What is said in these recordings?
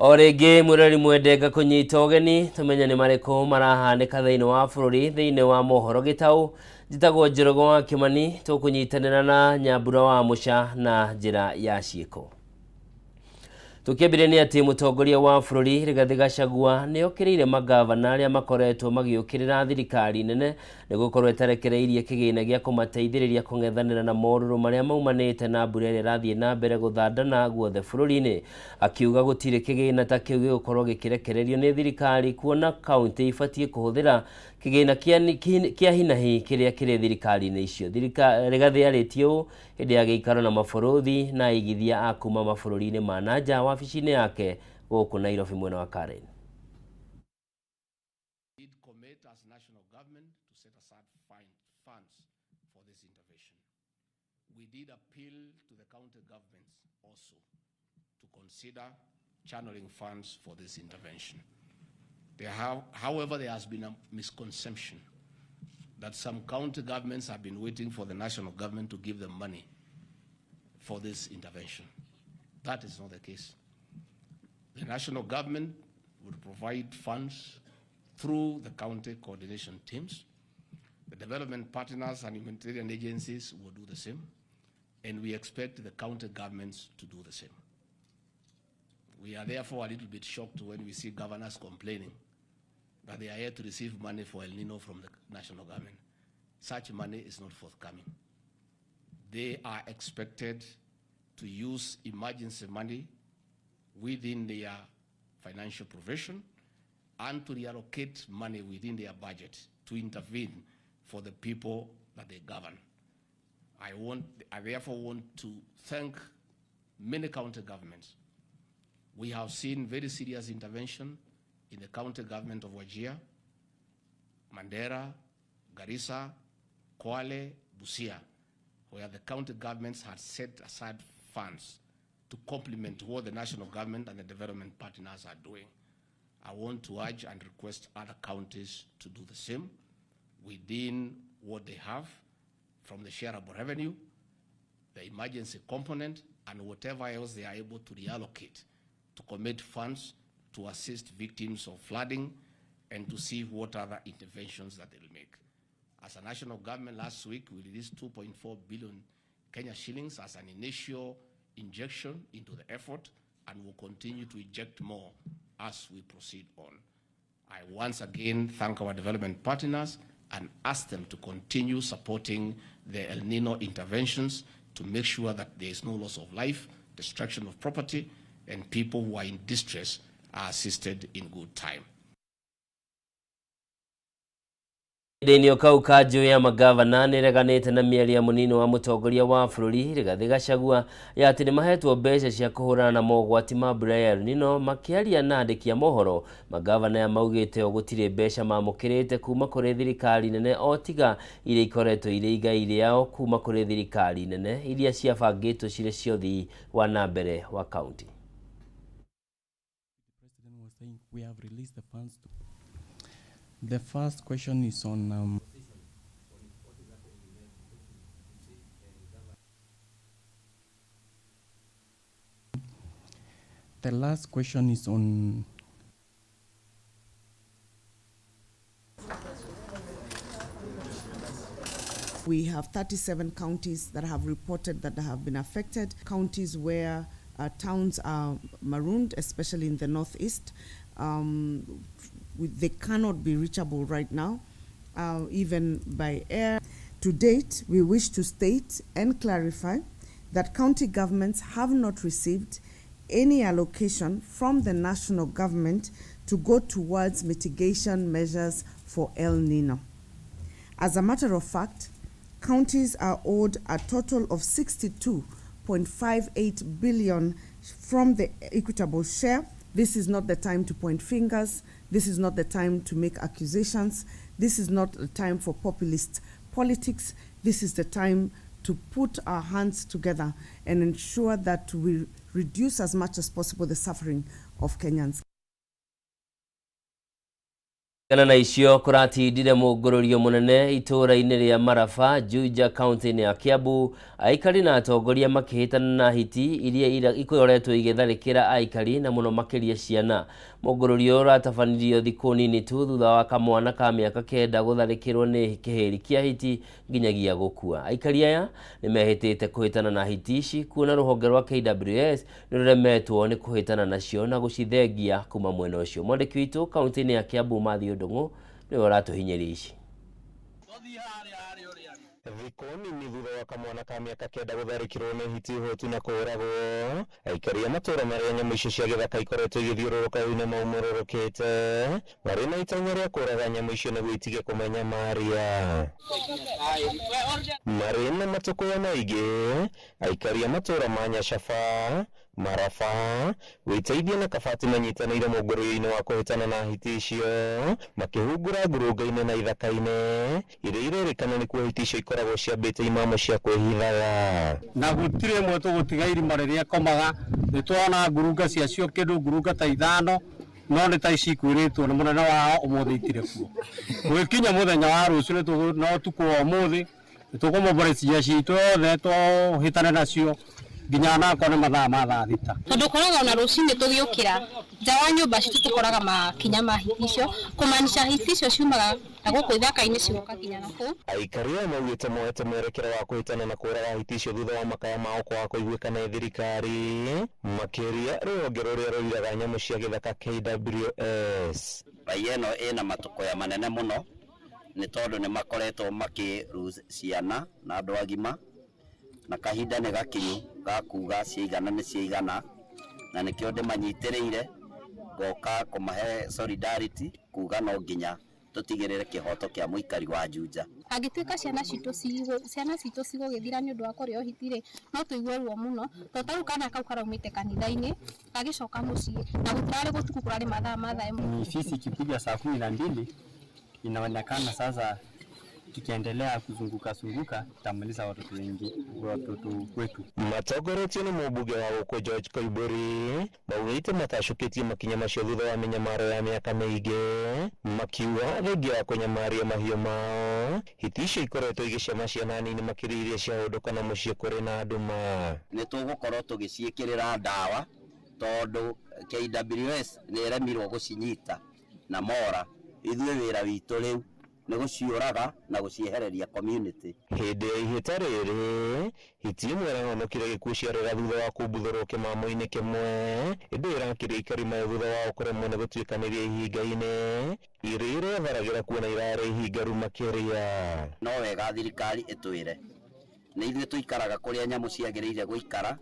O rĩngĩ mwĩrori mwende ngakũnyita ũgeni tũmenye nĩ marĩkũ marahanĩka thĩinĩ wa bũrũri thĩinĩ wa mohoro gĩtaũ. Njĩtagwo Njoroge wa Kĩmani, tũkũnyitanĩra na Nyambura wa Mũca na njĩra ya ciĩko. Tũkĩambĩrĩria nĩ atĩ mũtongoria wa bũrũri Rigathĩ Gachagua nĩ okĩrĩire mangavana arĩa makoretwo magĩũkĩrĩra thirikari nene nĩ gũkorwo ĩtarekereirie kĩgĩna gĩa kũmateithĩrĩria kũng'ethanĩra na morũrũ marĩa maumanĩte na mbura ĩrĩa ĩrathiĩ na mbere gũthandana guothe bũrũri-inĩ. Akiuga gũtirĩ kĩgĩna ta kĩu gĩgũkorwo gĩkĩrekererio nĩ thirikari kuona kauntĩ ibatiĩ kũhũthĩra kĩgĩna kĩa hinahi kĩrĩa kĩrĩ thirikari-inĩ icio. Rigathĩ arĩtie ũũ hĩndĩ ya gĩikaro na mabũrũthi na aigithia a kuma mabũrũri-inĩ ma na nja wabici-inĩ yake gũkũ Nairobi mwena wa Karen. Did commit as national government to set aside funds for this intervention. We did appeal to the county governments also to consider channeling funds for this intervention. However, there has been a misconception that some county governments have been waiting for the national government to give them money for this intervention. That is not the case. The national government would provide funds through the county coordination teams. The development partners and humanitarian agencies will do the same, and we expect the county governments to do the same. We are therefore a little bit shocked when we see governors complaining that they are here to receive money for El Nino from the national government. Such money is not forthcoming. They are expected to use emergency money within their financial provision and to reallocate money within their budget to intervene for the people that they govern. I therefore want to thank many county governments. We have seen very serious intervention in the county government of Wajir, Mandera, Garissa, Kwale, Busia, where the county governments had set aside funds to complement what the national government and the development partners are doing. I want to urge and request other counties to do the same within what they have from the shareable revenue, the emergency component, and whatever else they are able to reallocate to commit funds to assist victims of flooding and to see what other interventions that they'll make. As a national government last week, we released 2.4 billion Kenya shillings as an initial injection into the effort, and will continue to inject more as we proceed on. I once again thank our development partners and ask them to continue supporting the El Nino interventions to make sure that there is no loss of life, destruction of property, and people who are in distress are assisted in good time. Thĩinĩ kau kanjũ ya magavana nĩreganĩte na mĩario ya mũnini wa mũtongoria wa bũrũri Rigathĩ Gachagua ya atĩ nĩmahetwo mbeca cia kũhũrana na mogwati ma mbura ya El Nino. Makĩaria na andĩki a mohoro, magavana aya maugĩte o gũtirĩ mbeca mamũkĩrĩte kuma kũrĩ thirikari nene o tiga iria ikoretwo irĩ igai rĩao kuma kũrĩ thirikari nene iria ciabangĩtwo cirĩ cia ũthii wa na mbere wa kaunti. President was saying we have released the funds to. The first question is on The last question is on We have 37 counties that have reported that they have been affected, counties where towns are marooned, especially in the northeast. They cannot be reachable right now, even by air. To date, we wish to state and clarify that county governments have not received any allocation from the national government to go towards mitigation measures for El Nino. As a matter of fact, counties are owed a total of 62.58 billion from the equitable share. This is not the time to point fingers. This is not the time to make accusations. This is not the time for populist politics. This is the time to put our hands together and ensure that we reduce as much as possible the suffering of Kenyans. Kana na icio kũratindire mũngũrũrio mũnene itũũra-inĩ rĩa Maraba, Juja, kaunti-inĩ ya Kiambu, aikari na atongoria makĩhĩtana na hiti iria ikoretwo igĩtharĩkĩra aikari na mũno makĩria ciana. Mũngũrũrio ũratabanirio thikũ nini tu thutha wa kamwana ka mĩaka 9 gũtharĩkĩrwo nĩ kĩhĩri kĩa hiti nginyagia gũkua. Aikari aya nĩmehĩtĩte kũhĩtana na hiti ici kuona rũhonge rwa KWS nĩrũremetwo nĩ kũhĩtana nacio na gũcithengia kuma mwena ũcio. Mwandĩki witũ kaunti-inĩ ya Kiambu Matthew Ndung'u nĩwe ũratũhinyĩria ici. Thikũ nini thutha wa kamwana ka mĩaka 9 gũtharĩkĩrwo nĩ hiti hotu na kũũragwo, aikari a matũũra marĩa nyamũ icio cia gĩthaka ikoretwo igĩthiũrũrũka rĩu nĩmaumũrũrũkĩte marĩ na itanya rĩa kũũraga nyamũ icio nĩguo itige kũmanyamaria. Marĩ na matũkũya maingĩ, aikari a matũũra ma Nyacaba, Maraba, Wĩteithie na Kabati manyitanĩire mũngũrũrio-inĩ wa kũhĩtana na hiti icio, makĩhungura ngurunga-inĩ na ithaka-inĩ iria irerĩkana nĩkuo hiti icio ikoragwo ciambĩte imamo cia kwĩhithaga. Na gũtirĩ ĩmwe tũgũtiga irima rĩrĩa ĩkomaga, nĩtwona ngurunga ciacio kĩndũ ngurunga ta 5, no nĩ ta ici ikwĩrĩtwo nĩ mũnene wao ũmũthĩ itirĩ kuo. Gũgĩkinya mũthenya wa rũciũ na ũtukũ wa ũmũthĩ nĩtũkũmoborethia citũ yothe tũhĩtane nacio nginya onakorwo nĩ mathaa ma thaa 6. Tondũ ũkoraga ona rũcinĩ tũgĩũkĩra nja wa nyũmba citũ tũkoraga makinya ma hiti icio, kũmaanisha hiti icio ciumaga na gũkũ ithaka-inĩ cigoka nginya na kũu. Aikari aya maugĩte moete mwerekero wa kũhĩtana na kũũraga hiti icio thutha wa makaya mao kwaga kũiguĩka nĩ thirikari, makĩria rũhonge rũrĩa rũriraga nyamũ cia gĩthaka KWS. Raia ĩno ĩna matũkũya manene mũno nĩ tondũ nĩ makoretwo makĩ ciana na andũ agima, na kahinda nĩ gakinyu ga kuga ciaigana nĩ ciaigana, na nĩkĩo ndĩmanyitĩrĩire ngoka kũmahe solidarity kuga no nginya tũtigĩrĩre kĩhoto kĩa mũikari wa Juja. Angĩtuĩka ciana citũ cigũgĩthira nĩ ũndũ wa kũrĩo hiti rĩ, no tũigue ruo mũno, tondũ ta rĩu kana kau karaumĩte kanitha-inĩ gagĩcoka mũciĩ na gũtirarĩ gũtukũ, kũrarĩ mathaa ma thaa 1. Sisi ikipiga saa 12 inaonekana sasa tukiendelea kuzunguka zunguka tutamaliza watoto wengi, watoto wetu. Matongoretio nĩ mũmbunge wa gũkũ George Koimbũri maugĩte matacũkĩtie makinya macio thutha wa mĩnyamaro ya mĩaka mĩingĩ, makiuga thengia wa kũnyamaria mahiũ mao, hiti icio ikoretwo igĩcema ciana nini makĩria iria ciahũndũka na mũciĩ kũrĩ na nduma. Nĩ tũgũkorwo tũgĩciĩkĩrĩra ndawa tondũ KWS nĩ ĩremirwo gũcinyita na mora. Ithuĩ wĩra witũ rĩu nĩ gũciũraga na gũciehereria community. Hĩndĩ ya ihĩta rĩrĩ, hiti ĩmwe ĩrahonokire gĩkuũ ciarĩra thutha wa kũmbuthũrwo kĩmamo-inĩ kĩmwe, ĩndĩ ĩrakĩria aikari mayo thutha wao kũremwo nĩ gũtuĩkanĩria ihinga-inĩ iria iretharagĩra kuona irarĩ ihingaru makĩria. No wega thirikari ĩtwĩre nĩ ithuĩ tũikaraga kũrĩa nyamũ ciagĩrĩire gũikara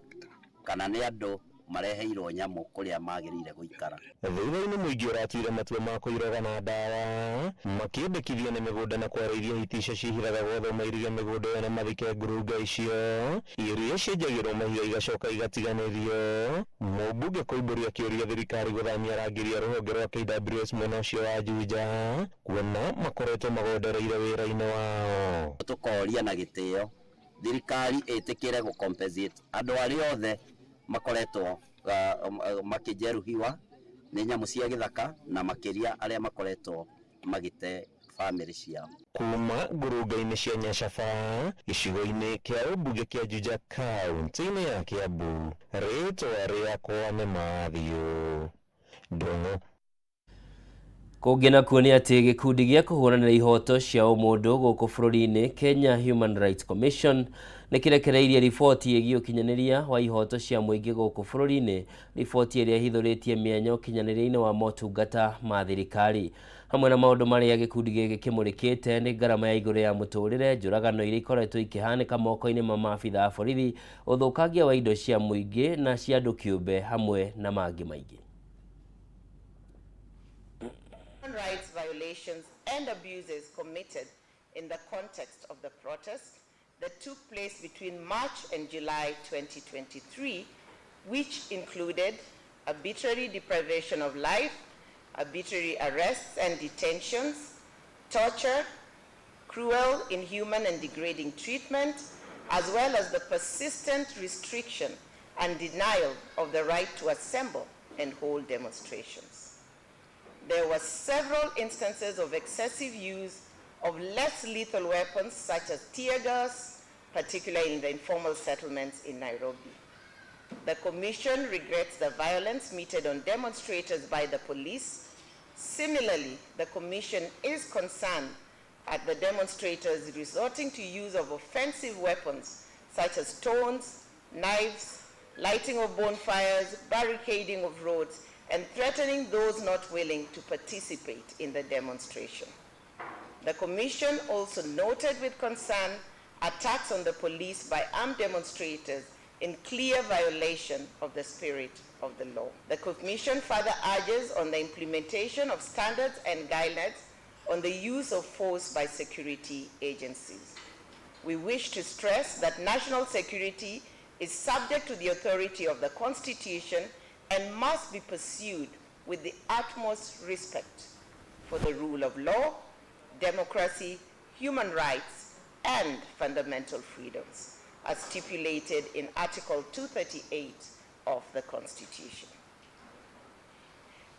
kana nĩ andũ mareheirwo nyamũ kũrĩa magĩrĩire gũikara. Thutha-inĩ mũingĩ ũratuire matua ma kũiroga na ndawa, makĩendekithia nĩ mĩgũnda na kwarĩiria hiti icio cihithaga gwothe mairige mĩgũnda ĩyo na mathike ngurunga icio iria cienjagĩrwo mahiga igacoka igatiganĩrio. Mũmbunge Koimbũri akĩũria thirikari gũthamia arangĩri a rũhonge rwa KWS mwena ũcio wa Juja kuona makoretwo magondereire wĩra-inĩ wao. Tũkoria na gĩtĩo thirikari ĩtĩkĩre gũ compensate andũ arĩa othe makoretwo makĩjeruhiwa nĩ nyamũ cia gĩthaka na makĩria arĩa makoretwo magĩte famĩlĩ ciao. Kuma ngurunga-inĩ cia Nyacaba gĩcigo-inĩ kĩa ũmbunge kĩa Juja kaunti-inĩ ya Kiambu, rĩtwa rĩakwa nĩ Matthew Ndung'u. Kũngĩ nakuo nĩ atĩ gĩkundi gĩa kũhũranĩra ihoto cia ũmũndũ gũkũ bũrũri-inĩ Kenya Human Rights Commission nĩ kĩrekereirie riboti ĩgiĩ ũkinyanĩria wa ihoto cia mũingĩ gũkũ bũrũri-inĩ, riboti ĩrĩa ĩhithũrĩtie mĩanya ũkinyanĩria-inĩ wa motungata ma thirikari. Hamwe na maũndũ marĩa gĩkundi gĩkĩ kĩmũrĩkĩte nĩ ngarama ya igũrũ ya mũtũrĩre, njũragano iria ikoretwo ikĩhanĩka moko-inĩ ma maabitha a borithi, ũthũkangia wa indo cia mũingĩ na cia andũ kĩũmbe hamwe na mangĩ maingĩ. Rights violations and abuses committed in the context of the protest that took place between March and July 2023, which included arbitrary deprivation of life, arbitrary arrests and detentions, torture, cruel, inhuman and degrading treatment, as well as the persistent restriction and denial of the right to assemble and hold demonstrations. There were several instances of excessive use of less lethal weapons such as tear gas, particularly in the informal settlements in Nairobi. The Commission regrets the violence meted on demonstrators by the police. Similarly, the Commission is concerned at the demonstrators resorting to use of offensive weapons such as stones, knives, lighting of bonfires, barricading of roads, and threatening those not willing to participate in the demonstration. The Commission also noted with concern attacks on the police by armed demonstrators in clear violation of the spirit of the law. The Commission further urges on the implementation of standards and guidelines on the use of force by security agencies. We wish to stress that national security is subject to the authority of the Constitution and must be pursued with the utmost respect for the rule of law, democracy, human rights, and fundamental freedoms, as stipulated in Article 238 of the Constitution.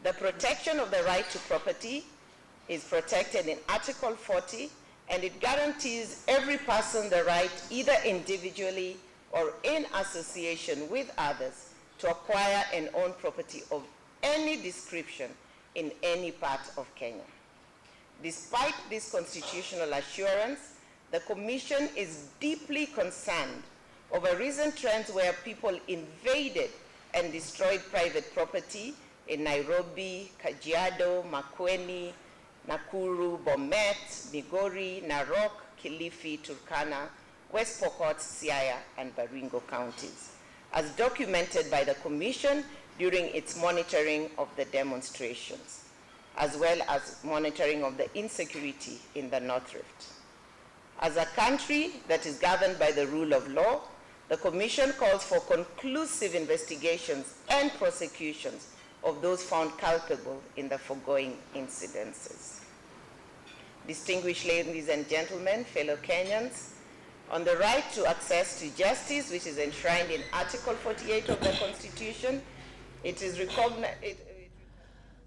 The protection of the right to property is protected in Article 40, and it guarantees every person the right, either individually or in association with others, to acquire and own property of any description in any part of Kenya. Despite this constitutional assurance, the Commission is deeply concerned over recent trends where people invaded and destroyed private property in Nairobi, Kajiado, Makueni, Nakuru, Bomet, Migori, Narok, Kilifi, Turkana, West Pokot, Siaya, and Baringo counties, as documented by the Commission during its monitoring of the demonstrations, as well as monitoring of the insecurity in the North Rift. As a country that is governed by the rule of law, the Commission calls for conclusive investigations and prosecutions of those found culpable in the foregoing incidences. Distinguished ladies and gentlemen, fellow Kenyans, on the right to access to justice, which is enshrined in Article 48 of the Constitution, it is recognized.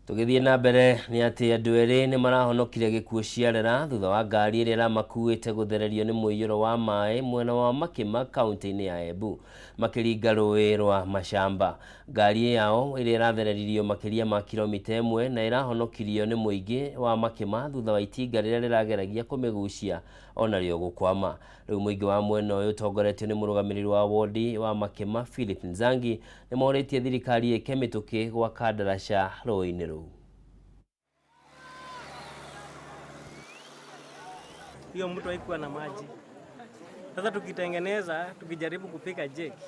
Tũgĩthiĩ na mbere nĩ atĩ andũ erĩ nĩ marahonokire gĩkuũ ciarera thutha wa ngari ĩrĩa ĩramakuĩte gũthererio nĩ mũiyũro wa maĩ mwena wa Makima kaunti-inĩ ya Embu makĩringa rũĩ rwa Mashamba. Ngari yao ĩrĩa ĩrathereririo makĩria ma kilomita 1 na ĩrahonokirio nĩ mũingĩ wa Makima thutha wa itinga rĩrĩa rĩrageragia kũmĩgucia onarĩo gũkwama. Rĩu mũingĩ wa mwena ũyũ ũtongoretio nĩ mũrũgamĩrĩri wa wodi wa Makima Philip Nzangi nĩ morĩtie thirikari ĩke mĩtũkĩ gwaka ndaraca rũĩ-inĩ rũu. Hiyo mtu haikuwa na maji. Sasa tukitengeneza, tukijaribu kupika jeki,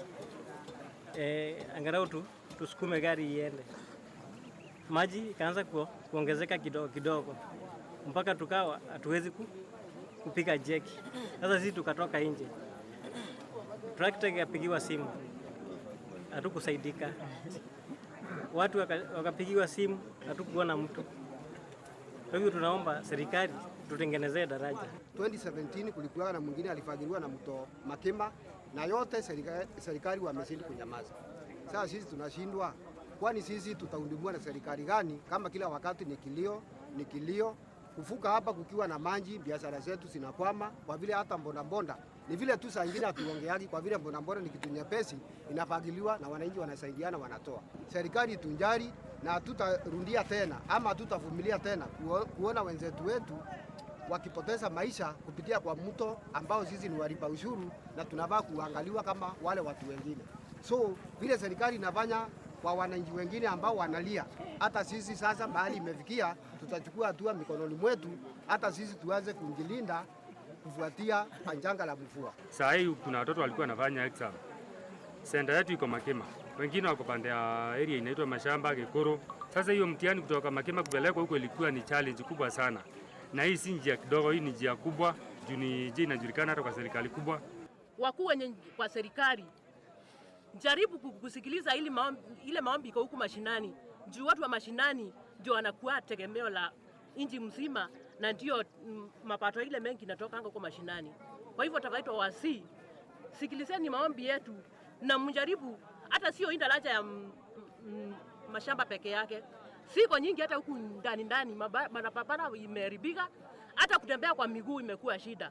angalau tusukume gari iende. Maji ikaanza kuongezeka kidogo kidogo mpaka tukawa hatuwezi kupika jeki. Sasa sisi tukatoka nje. Trakta ikapigiwa simu, hatukusaidika. Watu wakapigiwa simu, hatukuona mtu. Kwa hivyo tunaomba serikali tutengenezee daraja. 2017 kulikuwa na mwingine alifagiliwa na mto Makima, na yote serikali wameshindwa kunyamaza. Sasa sisi tunashindwa, kwani sisi tutahudumiwa na serikali gani kama kila wakati ni kilio, ni kilio? Kufuka hapa kukiwa na maji, biashara zetu zinakwama, kwa vile hata mbonda mbonda ni vile tu saa nyingine hatuongeagi, kwa vile mbonda mbonda ni kitu nyepesi, inafagiliwa na wananchi wanasaidiana, wanatoa. Serikali tunjari na hatutarundia tena ama hatutavumilia tena kuona wenzetu wetu wakipoteza maisha kupitia kwa mto ambao sisi ni walipa ushuru na tunavaa kuangaliwa kama wale watu wengine. So vile serikali inafanya kwa wananchi wengine ambao wanalia, hata sisi sasa mahali imefikia tutachukua hatua mikononi mwetu, hata sisi tuanze kujilinda kufuatia janga la mvua. Saa hii kuna watoto walikuwa wanafanya exam. Senda yetu iko Makima, wengine wako pande ya area inaitwa Mashamba, Gikuru. Sasa hiyo mtihani kutoka Makima kupelekwa huko ilikuwa ni challenge kubwa sana. Na hii si njia kidogo, hii ni njia kubwa, juu ni njia inajulikana hata kwa serikali kubwa. Wakuu wenye kwa serikali jaribu kusikiliza ile maombi iko huku mashinani. Juu watu wa mashinani ndio wanakuwa tegemeo la nchi mzima na ndio mapato ile mengi inatoka huko mashinani. Kwa hivyo tafadhali wasi sikilizeni maombi yetu na mjaribu, hata sio hii daraja ya mashamba peke yake, Siko nyingi hata huku ndani ndani, barabara imeharibika, hata kutembea kwa miguu imekuwa shida.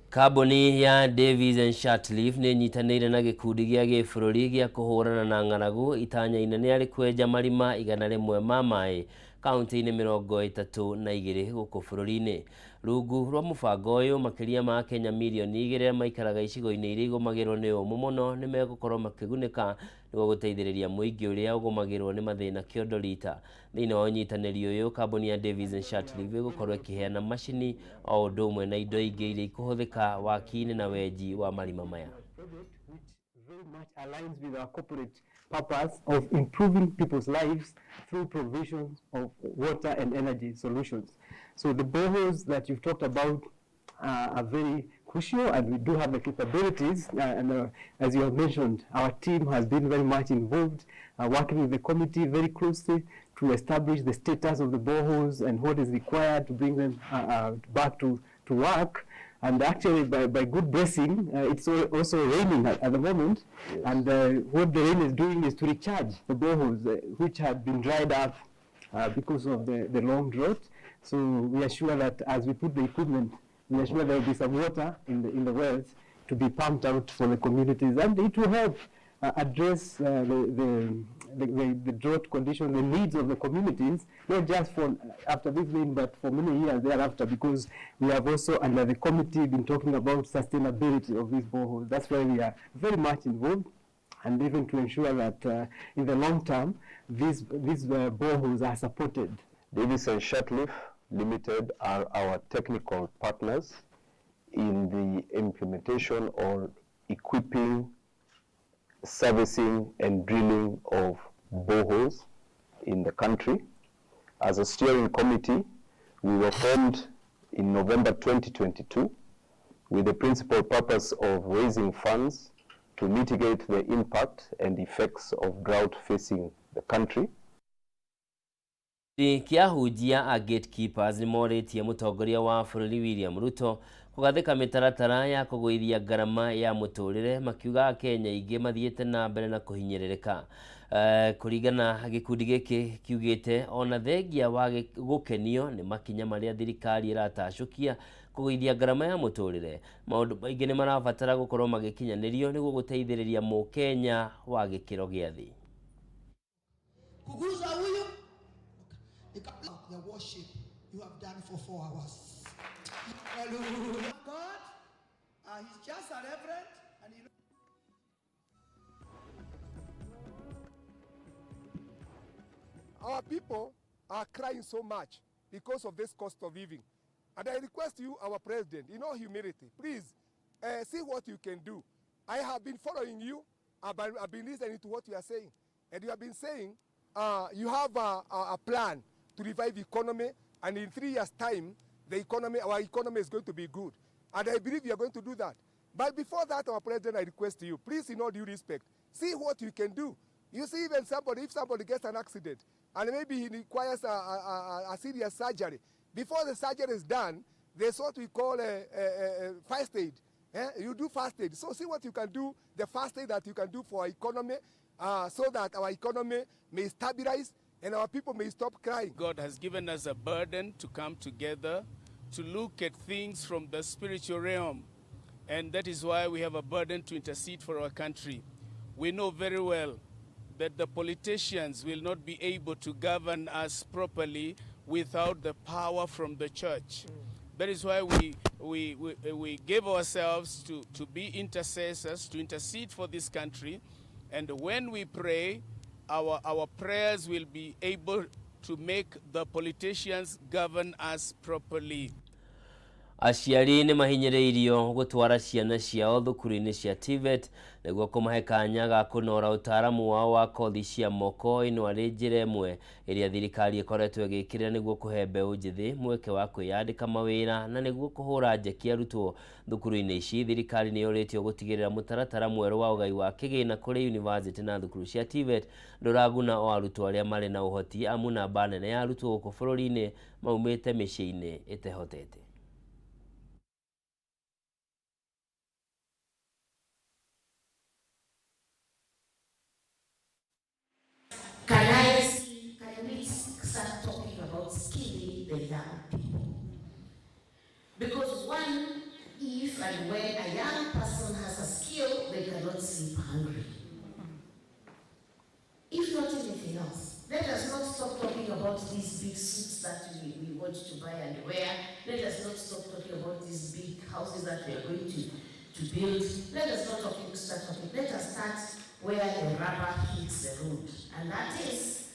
Kambuni ya Davies and Shirtliff nĩ ĩnyitanĩire na gĩkundi gĩa gĩbũrũri gĩa kũhũrana na ng'aragu itanya inene arĩ kwenja marima 100 ma maĩ kaunti-inĩ 32 gũkũ bũrũri-inĩ. Rungu rwa mũbango ũyũ makĩria ma Akenya mirioni 2 arĩa maikaraga icigo-inĩ iria igũmagĩrwo nĩ ũmũ mũno nĩ megũkorwo makĩgunĩka nĩguo gũteithĩrĩria mũingĩ ũrĩa ũgũmagĩrwo nĩ mathĩna kĩondo rita. Thĩinĩ wa ũnyitanĩri ũyũ kambuni ya Davies and Shirtliff ĩgũkorwo ĩkĩheana macini o ũndũ ũmwe na indo ingĩ iria ikũhũthĩka waki-inĩ na wenji wa marima maya. Very much aligns with our corporate purpose of improving people's lives through provision of water and energy solutions. So the boreholes that you've talked about are very crucial, and we do have the capabilities. And as you have mentioned, our team has been very much involved, working with the committee very closely to establish the status of the boreholes and what is required to bring them back to work. And actually, by good blessing, it's also raining at the moment. Yes. And what the rain is doing is to recharge the boreholes, which had been dried up because of the long drought. So we are sure that as we put the equipment, we are sure there will be some water in the wells to be pumped out for the communities. And it will help address the drought condition, the needs of the communities, not just for after this rain, but for many years thereafter, because we have also, under the committee, been talking about sustainability of these boreholes. That's why we are very much involved, and even to ensure that in the long term, these boreholes are supported. Davies and Shirtliff Limited are our technical partners in the implementation or equipping, servicing and drilling of boreholes in the country. As a steering committee, we were formed in November 2022 with the principal purpose of raising funds to mitigate the impact and effects of drought facing the country. Kĩa ahunjia a gatekeepers nĩ morĩtie mũtongoria wa bũrũri William Ruto kũgathĩka mĩtaratara ya kũgũithia ngarama ya mũtũrĩre, makiuga Akenya aingĩ mathiĩte na mbere na kũhinyĩrĩrĩka. Kũringana gĩkundi gĩkĩ kiugĩte ona thengia wa gũkenio nĩ makinya marĩa thirikari ĩratacũkia kũgũithia ngarama ya mũtũrĩre, maũndũ maingĩ nĩ marabatara gũkorwo magĩkinyanĩrio nĩguo gũteithĩrĩria mũkenya wa gĩkĩro gĩa thĩ. Kuguza huyu the worship you have done for 4 hours. Hallelujah. God, he's just a reverend, and he. Our people are crying so much because of this cost of living. And I request you, our president, in all humility, please see what you can do. I have been following you. I've been listening to what you are saying. And you have been saying you have a plan to revive the economy, and in 3 years' time, our economy is going to be good. And I believe you are going to do that. But before that, our president, I request you, please, in all due respect, see what you can do. You see, even somebody, if somebody gets an accident, and maybe he requires a serious surgery, before the surgery is done, there's what we call a first aid. You do first aid. So see what you can do, the first aid that you can do for our economy, so that our economy may stabilize and our people may stop crying. God has given us a burden to come together, to look at things from the spiritual realm. And that is why we have a burden to intercede for our country. We know very well that the politicians will not be able to govern us properly without the power from the church. That is why we gave ourselves to be intercessors, to intercede for this country. And when we pray, our prayers will be able to make the politicians govern us properly. Aciari nĩ mahinyĩrĩirio gũtwara ciana ciao thukuru-inĩ cia TVET nĩguo kũmahe kanya ga kũnora ũtaaramu wao wa kothi cia moko. Ĩno arĩ njĩra ĩmwe ĩrĩa thirikari ĩkoretwo ĩgĩkĩrĩra nĩguo kũhe mbeũ njĩthĩ mweke wa kwĩyandĩka mawĩra na nĩguo kũhũra njeki arutwo thukuru-inĩ ici. Thirikari nĩ yũrĩtio gũtigĩrĩra mũtaratara mwerũ wa ũgai wa kĩgĩna kũrĩ yunivasĩtĩ na thukuru cia TVET ndũraguna o arutwo arĩa marĩ na ũhoti, amu namba nene ya arutwo gũkũ bũrũri-inĩ maumĩte mĩciĩ-inĩ ĩtehotete. Can I Because one, if and when a young person has a skill, they cannot sleep hungry. If not anything else, let us not stop talking about these big suits that we want to buy and wear. Let us not stop talking about these big houses that we are going to build. Let us not start talking. Let us start where the rubber hits the road. And that is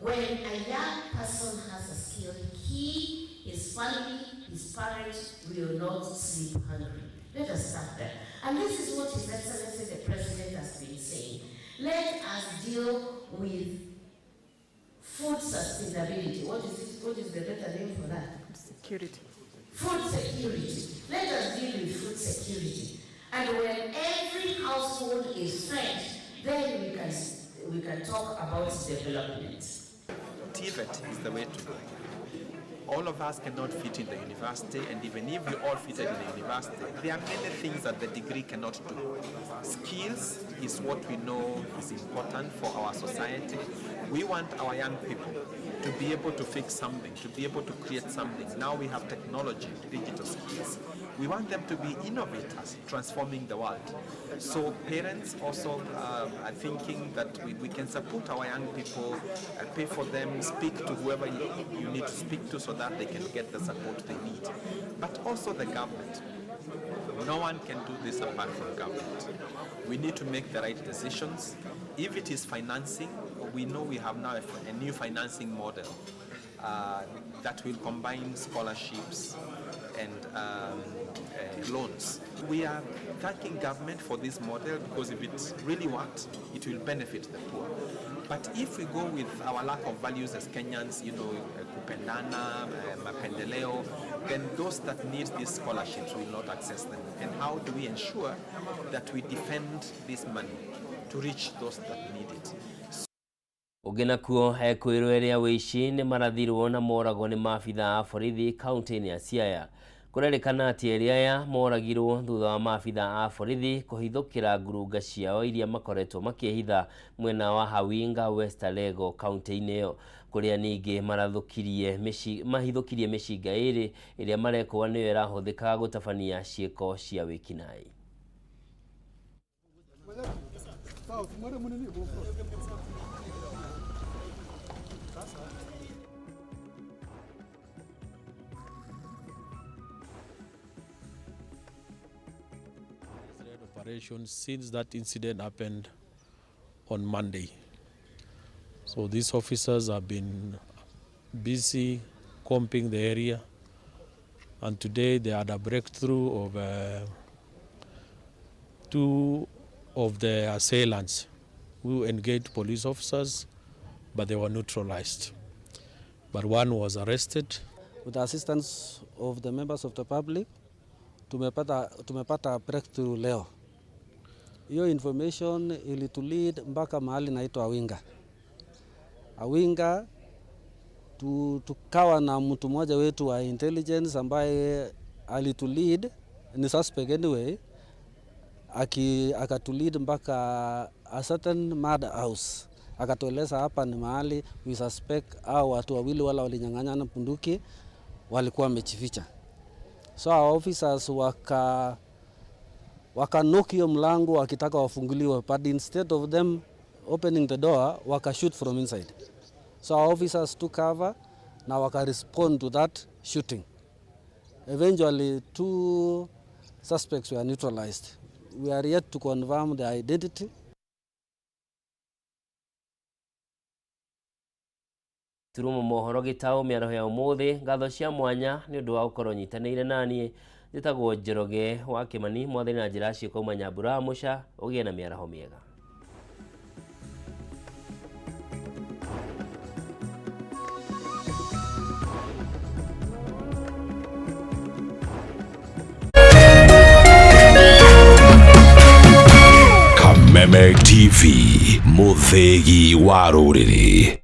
when a young person has a skill, he, his family, his parents will not sleep hungry. Let us start there. And this is what His Excellency the President has been saying. Let us deal with food sustainability. What is it? What is the better name for that? Security. Food security. Let us deal with food security. And when every household is fed, then we can talk about development. TVET is the way to go. All of us cannot fit in the university, and even if we all fitted in the university, there are many things that the degree cannot do. Skills is what we know is important for our society. We want our young people to be able to fix something, to be able to create something. Now we have technology, digital skills. We want them to be innovators, transforming the world. So parents also are thinking that we can support our young people, pay for them, speak to whoever you need to speak to so that they can get the support they need. But also the government. No one can do this apart from government. We need to make the right decisions. If it is financing, we know we have now a new financing model that will combine scholarships and loans. We are thanking government for this model because if it really works, it will benefit the poor. But if we go with our lack of values as Kenyans, you know, kupendana, mapendeleo, then those that need these scholarships will not access them. And how do we ensure that we defend this money to reach those that need it? Ũngĩ nakuo ekwĩrwo ĩrĩa wĩici nĩ marathirwo na moragwo nĩ maabitha a borithi kaunti-inĩ ya Siaya. Kũrerĩkana atĩ erĩ aya moragirwo thutha wa maabitha a borithi kũhithũkĩra ngurunga ciao iria makoretwo makĩhitha mwena wa Hawinga West Alego kaunti-inĩ ĩyo, kũrĩa ningĩ mahithũkirie mĩcinga ĩrĩ ĩrĩa marekwo nĩyo ĩrahũthĩka gũtabania ciĩko cia wĩkinaĩ. Operation since that incident happened on Monday. So these officers have been busy combing the area, and today they had a breakthrough of two of the assailants who engaged police officers, but they were neutralized. But one was arrested. With the assistance of the members of the public, tumepata breakthrough leo. Hiyo information ilitulead mpaka mahali naitwa Awinga. Awinga tukawa na mtu mmoja wetu wa intelligence ambaye alitulead, ni suspect anyway, akatulead mpaka a certain mad house. Akatueleza hapa ni mahali we suspect hao watu wawili wala walinyang'anyana bunduki walikuwa wamejificha. So our officers wakanock hiyo mlango wakitaka wafunguliwe, but instead of them opening the door wakashoot from inside. So our officers took cover na wakarespond to that shooting. Eventually 2 suspects were neutralized. We are yet to confirm their identity. Turumo mohoro gĩtaũ mĩaraho ya ũmũthĩ. Ngatho cia mwanya nĩ ũndũ wa gũkorwo nyitanĩire naniĩ. Njĩtagwo Njoroge wa Kĩmani, mwathani na njĩra ciĩko uma Nyambura wa Mũca. Ũgĩe na mĩaraho mĩega. Kameme TV, mũthĩgi wa rũrĩrĩ.